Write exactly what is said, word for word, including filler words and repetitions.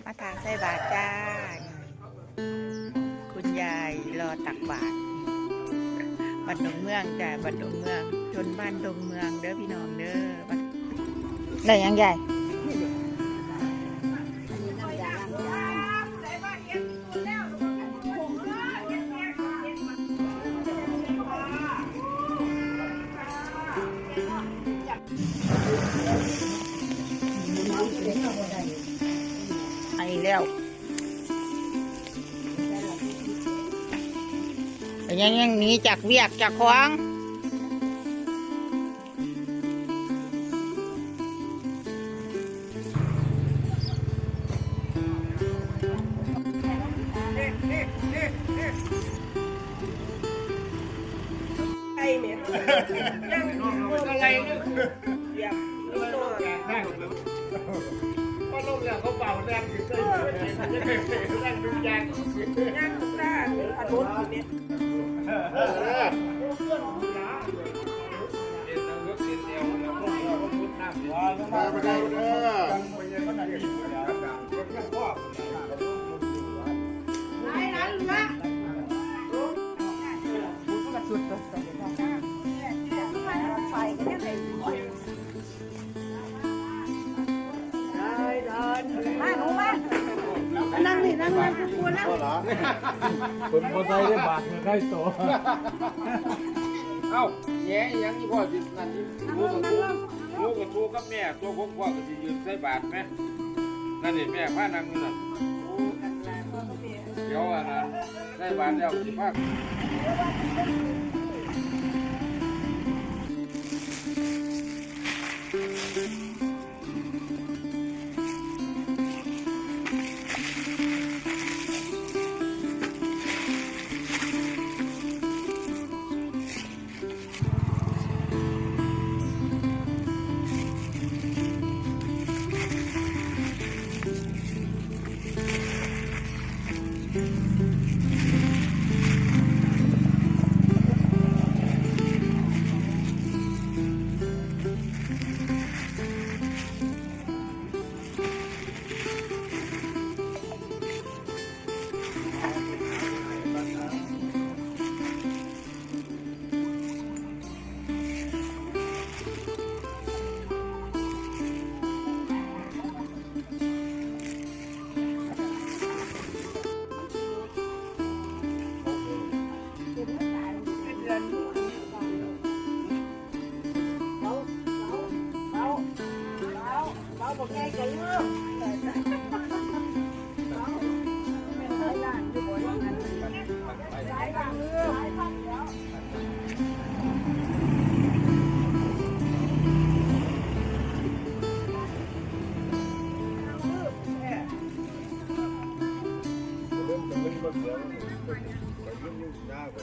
มาถางใส่บาตรจ้า คุณยายรอตักบาตร บ้านดงเมืองจ้า บ้านดงเมือง ชนบ้านดงเมืองเด้อพี่น้องเด้อ ได้ยังยาย ไอแล้ว แต่ยัง ยังหนีจากเวียกจากของ ไอเนี่ย นั่งอยู่บนอะไรเนี่ย เหยียบนิดหน่อย ก็ลงแล้วเขาเป่าแดงอยู่ด้วย นั่งดูยาง นั่งตาถนนอยู่เนี่ย มาหนูมา นั่งนี่ นั่งนั่งกูกลัวแล้ว คนบ่ใส่ได้บาทเงินได้โต เอ้า แหย่อีหยังอีพ่อสินั่นนี่ หมูกับทู หมูกับทูกับแม่ ตัวของพ่อก็สิยืนใส่บาทไหม นั่นนี่แม่พานั่งอยู่นั่น เดี๋ยวอันนั้นใส่บาทแล้วสิพา เริ่มจะไม่ค่อยเสียง หน้าไป